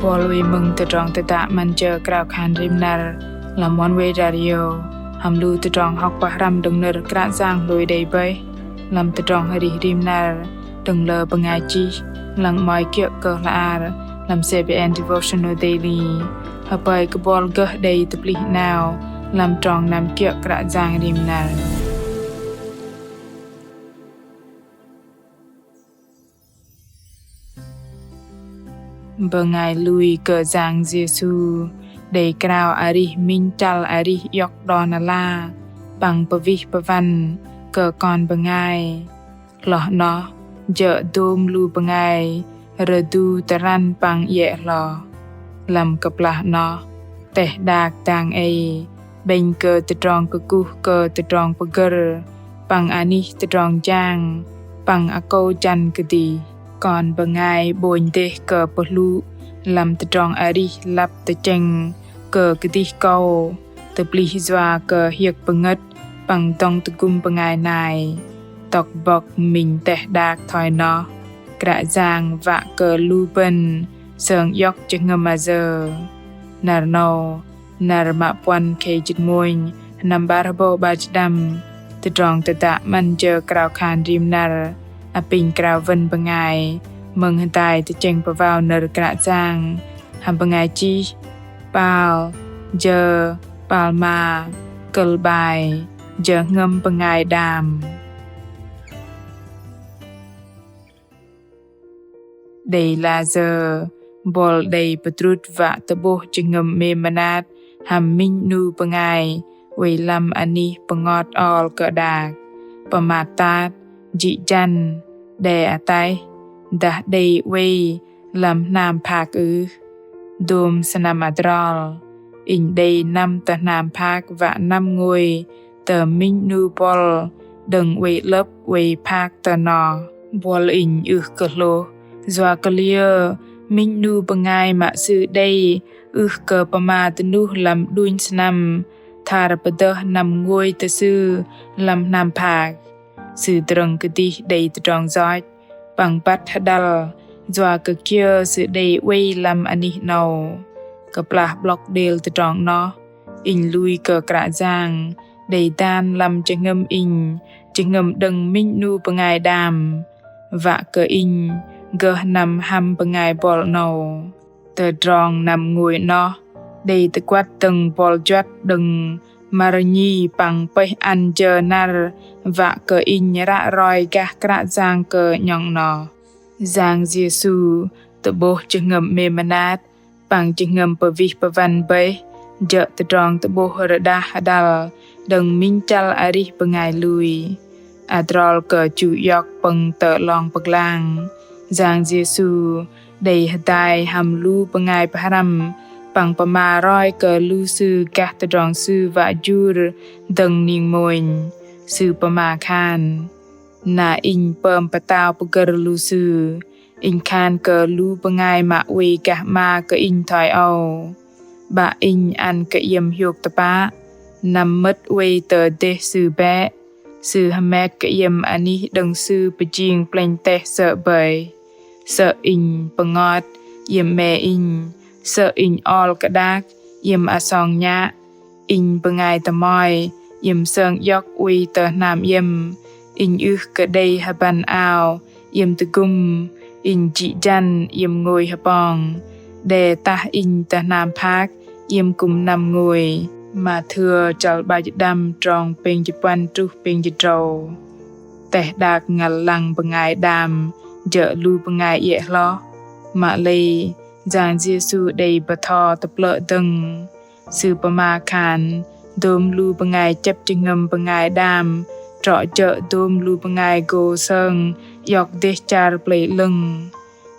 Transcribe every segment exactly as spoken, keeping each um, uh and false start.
Bol wei mơ̆ng tơdrong tơdă 'Măn jơ krao khan rim năr lăm Oneway Radio, hăm lu tơdrong hŏk pơhrăm đơ̆ng nơ̆r Kră Yang hlôi đei bơih lăm tơdrong arih rim năr đơ̆ng lơ bơngai chih, lăng 'mơ̆i kiơ̆ kơ hla ar lăm C B N Devotional Daily. Hơpơi kơ bol gơh đei tơplih 'nao lăm trong năm kiơ̆ Kră Yang rim năr. Bơngai lui kơ Yang Yêsu đei krao arih minh chăl arih iŏk đon ala păng pơwih pơwăn kơ kon bơngai. Hloh 'noh jơ̆ dôm lu bơngai rơdu tơrăn păng iĕ hloh. Lăm kơplah 'noh teh đak dang ei 'bĕnh kơ tơdrong kơkuh kơ tơdrong pơgơ̆r păng anih tơdrong jang păng akâu jăn kơdih. Kon bơngai 'bônh dêh kơ pơhlŭ lăm tơdrong arih lăp tơchĕng kơ kơdih kâu, tơplih yua kơ hiơ̆k pơngơ̆t păng dŏng tơgŭm bơngai nai. Tŏk bŏk minh teh đak thoi noh, Kră Yang wă kơ lu bơ̆n sơng iŏk jơhngơ̆m ayơ. Năr 'nâu, năr mă puăn khei jĭt mônh, sơnăm 'bar hơbâu 'bar jĭt đăm, tơdrong tơdă 'Măn jơ krao khan rim năr apinh krao wơ̆n bơngai mơ̆ng hơdai tơchĕng pơwao nơ̆r Kră Yang hăm bơngai chih Pal Jơ Palma, kơ̆l 'bai: Jơhngơ̆m bơngai đam. Đei lah sơ̆ bol đei pơdrŭt wă tơ'bôh jơhngơ̆m 'mêm mơnat hăm minh 'nu bơngai oei lăm anih pơngot ol kơ đak, pơmat tat, jĭ jăn, đe ataih, dah đei oei lăm hnam phak ưh. Dôm sơnăm adrol, inh đei năm tơ hnam phak wă năm ngôi tơ minh 'nu bol đơ̆ng oei 'lơ̆p oei phak tơ noh. Bol inh ưh kơ hlôh, yua kơ liơ minh 'nu bơngai mă sư đei ưh kơ pơma dơnuh lăm đunh sơnăm thar pơdơh năm ngôi tơ sư lăm hnam phak. Sư drơ̆ng kơdih đei tơdrong yoch păng băt hơđăl yua kơ kiơ sư đei oei lăm anih 'nâu. Kơplah 'blŏk đêl tơdrong 'noh, inh lui kơ Kră Yang đei dan lăm jơhngơ̆m inh, jơhngơ̆m đơ̆ng minh 'nu bơngai đam, wă kơ inh gơh năm hăm bơngai bol 'nâu. Tơdrong năm ngôi 'noh đei tơguăt dơ̆ng bol juăt đơ̆ng măr nhi păng pơih ăn jơ năr wă kơ inh ră roi gah Kră Yang kơ 'nhŏng 'noh. Yang Yêsu tơ'bôh jơhngơ̆m 'mêm mơnat păng jơhngơ̆m pơwih pơwăn bơih jơ̆ tơdrong tơ'bôh rơđah hơđăl đơ̆ng minh chăl arih bơngai lui. Adrol kơ chu iŏk pơ̆ng tơ 'long pơglang, Yang Yêsu đei hơdai hăm lu bơngai pơhrăm păng pơma roi kơ lu sư gah tơdrong sư wă jur dơ̆ng ning mônh. Sư pơma khan: Na inh pơm pơtao pơgơ̆r lu sư. Inh khan kơ lu bơngai mă oei gah 'ma kơ inh thoi âu: 'Bă inh ăn kơ iĕm hiôk tơpă, năm mơ̆t oei tơ dêh sư bĕ. Sư hơmet kơ iĕm anih đơ̆ng sư pơjing plĕnh teh sơ̆ bơih. Sơ̆ inh pơngot, iĕm 'me inh. Sơ̆ inh ol kơ đak, iĕm asong nhă. Inh bơngai tơmoi, iĕm sơng iŏk oei tơ hnam iĕm. Inh ưh kơ đei hơbăn ao, iĕm tơgŭm. Inh jĭ jăn, iĕm ngôi hơpong. Đe tah inh tơ hnam phak, iĕm kư̆m năm ngôi. Mathêu chăl 'bar jĭt đăm, trong pêng jĭt puăn truh pêng jĭt tơdrâu. Teh đak ngăl lăng bơngai đam jơ̆ lu bơngai iĕ hloh. Mă lei, Yang Yêsu đei bơtho tơplơ̆ dơ̆ng. Sư pơma khan dôm lu bơngai chĕp jơhngơ̆m bơngai đam trŏ jơ̆ dôm lu bơngai gô sơng iŏk dêh char Pơlei 'lơ̆ng.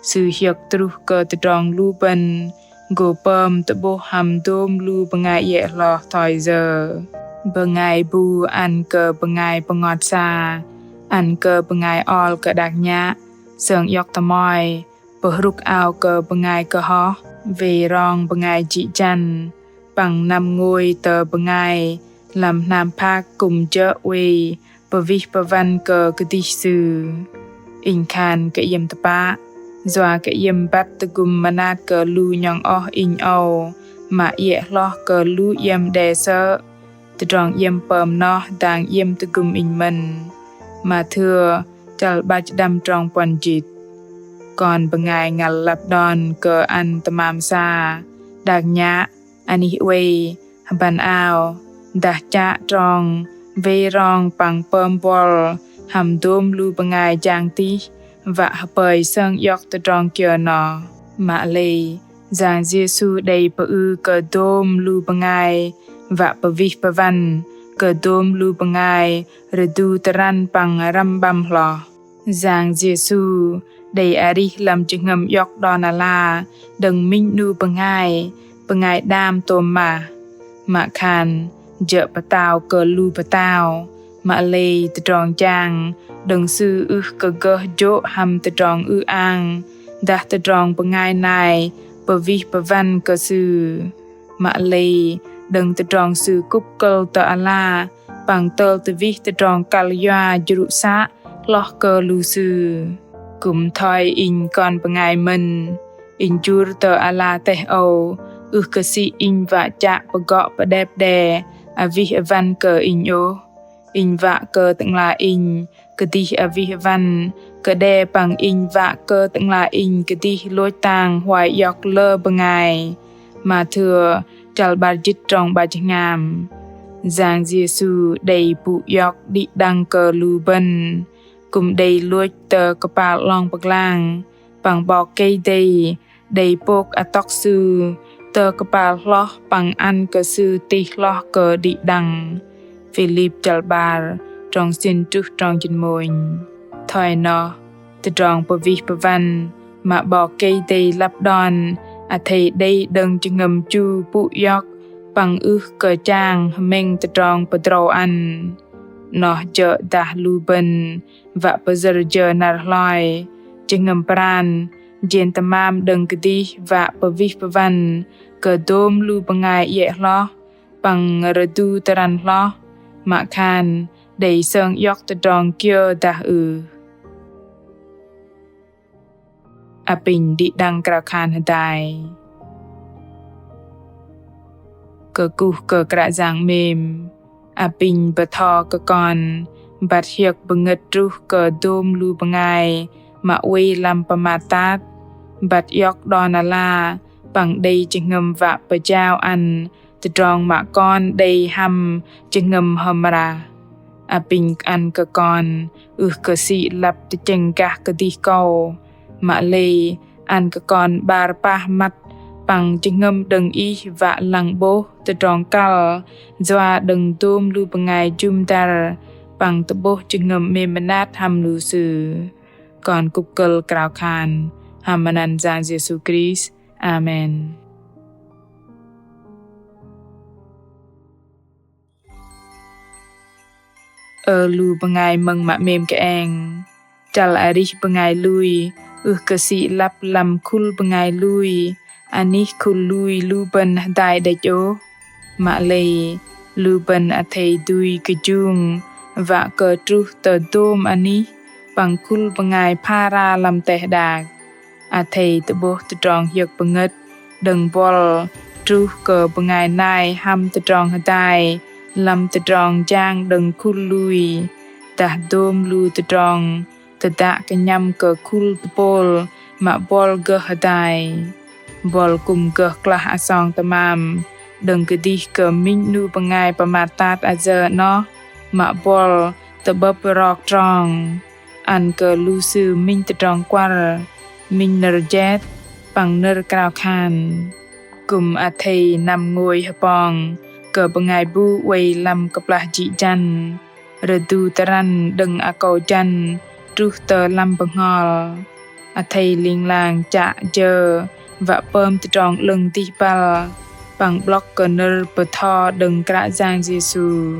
Sư hiơ̆k truh kơ tơdrong lu bơ̆n gô pơm tơ'bôh hăm dôm lu bơngai iĕ hloh thoi yơ. Bơngai bu ăn kơ bơngai pơngot sa, ăn kơ bơngai ol kơ đak nhă, sơng iŏk tơmoi, pơhrŭk ao kơ bơngai kơhoh, wei rong bơngai jĭ jăn, păng năm ngôi tơ bơngai lăm hnam phak kư̆m jơ̆ oei pơwih pơwăn kơ kơdih sư. Inh khan kơ iĕm tơpă, Yua kơ iĕm băt tơgŭm mơnat kơ lu nhŏng oh inh âu, mă iĕ hloh kơ lu iĕm đe sơ̆, tơdrong iĕm pơm noh dang iĕm tơgŭm inh mơ̆n. Mathêu chăl 'bar jĭt đăm trong puăn jĭt. Kon bơngai ngăl lăp đon kơ ăn tơmam sa, đak nhă, anih oei, hơbăn ao, dah chă trong, wei rong păng pơm buăl hăm dôm lu bơngai jang tih, wă hơpơi sơng iŏk tơdrong kiơ noh. Mă lei, Yang Yêsu đei pơư kơ dôm lu bơngai wă pơwih pơwăn kơ dôm lu bơngai rơdu tơrăn păng răm 'băm hloh. Yang Yêsu đei arih lăm jơhngơ̆m iŏk đon ala đơ̆ng minh 'nu bơngai, bơngai đam tôm mah. Mă khan jơ̆ pơtao kơ lu pơtao, mă lei tơdrong jang đơ̆ng Sư ưh kơ gơh jô̆ hăm tơdrong ư-ang dah tơdrong bơngai nai pơwih pơwăn kơ Sư. Mă lei đơ̆ng tơdrong Sư kŭp kơ̆l tơ ala păng tơl tơwih tơdrong kăl yua jrŭ să hloh kơ lu sư. Kư̆m thoi inh kon bơngai mơ̆n, inh jur tơ ala teh âu, ưh kơ sĭ inh wă chă pơgŏ pơđep đe awih awăn kơ inh ôh. Inh wă kơ tơ'ngla inh kơdih awih awăn kơ đe păng inh wă kơ tơ'ngla inh kơdih lôch tang huay iŏk lơ bơngai. Mathêu chăl 'bar jĭt trong 'bar jĭt hngam. Yang Yêsu đei pŭ iŏk đĭ đăng kơ lu bơ̆n, kư̆m đei lôch tơ kơpal 'long pơglang, păng 'Bok Kei-Dei đei pôk atŏk Sư tơ kơpal hloh păng ăn kơ Sư tih hloh kơ đĭ đăng. Philip chăl 'bar trong sĭn truh trong jĭt mônh. Thoi noh, tơdrong pơwih pơwăn mă 'Bok Kei-Dei lăp đon, athei đei đơ̆ng jơhngơ̆m chu pŭ iŏk păng ưh kơ chang hơmĕng tơdrong pơdrâu ăn. Noh jơ̆ dah lu bơ̆n wă pơyơ̆r jơ năr hloi, jơhngơ̆m pran, jên tơmam đơ̆ng kơdih wă pơwih pơwăn kơ dôm lu bơngai iĕ hloh păng rơdu tơrăn hloh, mă khan đei sơng iŏk tơdrong kiơ dah ưh. Apinh đĭ đăng krao khan hơdai. Kơkuh kơ Kră Yang 'mêm, apinh bơtho kơ kon băt hiơ̆k bơngơ̆t truh kơ dôm lu bơngai mă oei lăm pơmat tat, băt iŏk đon ala păng đei jơhngơ̆m wă pơjao ăn tơdrong mă kon đei hăm jơhngơ̆m hơmra. Apinh ăn kơ kon ưh kơ sĭ lăp tơchĕng gah kơdih kâu, mă lei ăn kơ kon 'bar pah măt păng jơhngơ̆m đơ̆ng Ih wă lăng 'bôh tơdrong kăl yua đơ̆ng dôm lu bơngai jŭm dăr păng tơ'bôh jơhngơ̆m 'mêm mơnat hăm lu sư. Kon kŭp kơ̆l krao khan hăm măt anăn Yang Yêsu Krist. Amen. Ơ lu bơngai mơ̆ng mă 'mêm kơeng. Chăl arih bơngai lui ưh kơ sĭ lăp lăm khul bơngai lui, anih khul lui lu bơ̆n hơdai đĕch ôh. Mă lei lu bơ̆n athei dui kơjung wă kơ truh tơ dôm anih păng khul bơngai phara lăm teh đak. Athei tơ'bôh tơdrong hiơ̆k bơngơ̆t đơ̆ng buăl truh kơ bơngai nai hăm tơdrong hơdai lăm tơdrong jang đơ̆ng khul lui, dah dôm lu tơdrong tơdă kơnhăm kơ khul tơpôl mă buăl gơh hơdai. Buăl kư̆m gơh klah asong tơmam đơ̆ng kơdih kơ minh 'nu bơngai pơmat tat ayơ noh mă buăl tơ'bơ̆p rok trong. Ăn kơ lu sư minh tơdrong kuăr, minh nơ̆r jet, păng nơ̆r krao khan. Kư̆m athei năm ngôi hơpong kơ bơngai bu oei lăm kơplah jĭ jăn, rơdu tơrăn đơ̆ng akâu jăn truh tơ lăm bơhngol. Athei ling lang chă jơ wă pơm tơdrong 'lơ̆ng dih băl păng 'blŏk kơ nơ̆r bơtho đơ̆ng Kră Yang Yêsu.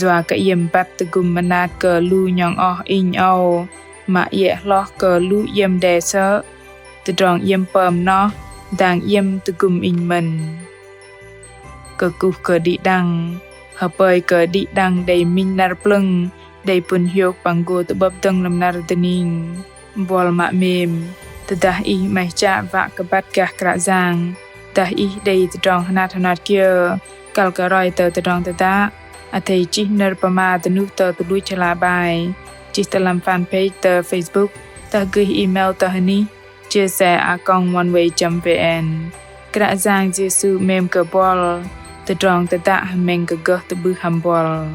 Yua kơ iĕm băt tơgŭm mơnat kơ lu nhŏng oh inh âu, mă iĕ hloh kơ lu iĕm đe sơ̆, tơdrong iĕm pơm noh dang iĕm tơgŭm inh mơ̆n. Kơkuh kơ đĭ đăng, hơpơi kơ đĭ đăng đei minh năr plơ̆ng, đei pŭn hiôk păng gô tơ'bơ̆p dơ̆ng lăm năr dơning. Buăl mă 'mêm, Tơdah ih 'maih chă wă kơ băt gah Kră Yang, dah ih đei tơdrong hnat hnat kiơ kăl kơ roi tơ tơdrong tơdă, athei chih nơ̆r pơma dơnuh tơ tơluch hla bơar, chih tơ lăm fanpage tơ Facebook, dah gơih email tơ hơnih chia sẻ a còng oneway chấm vn. Kră Yang Yêsu 'mêm kơ buăl. Tơdrong tơdă hơmĕng kơ gơh tơ'bưh hăm buăl.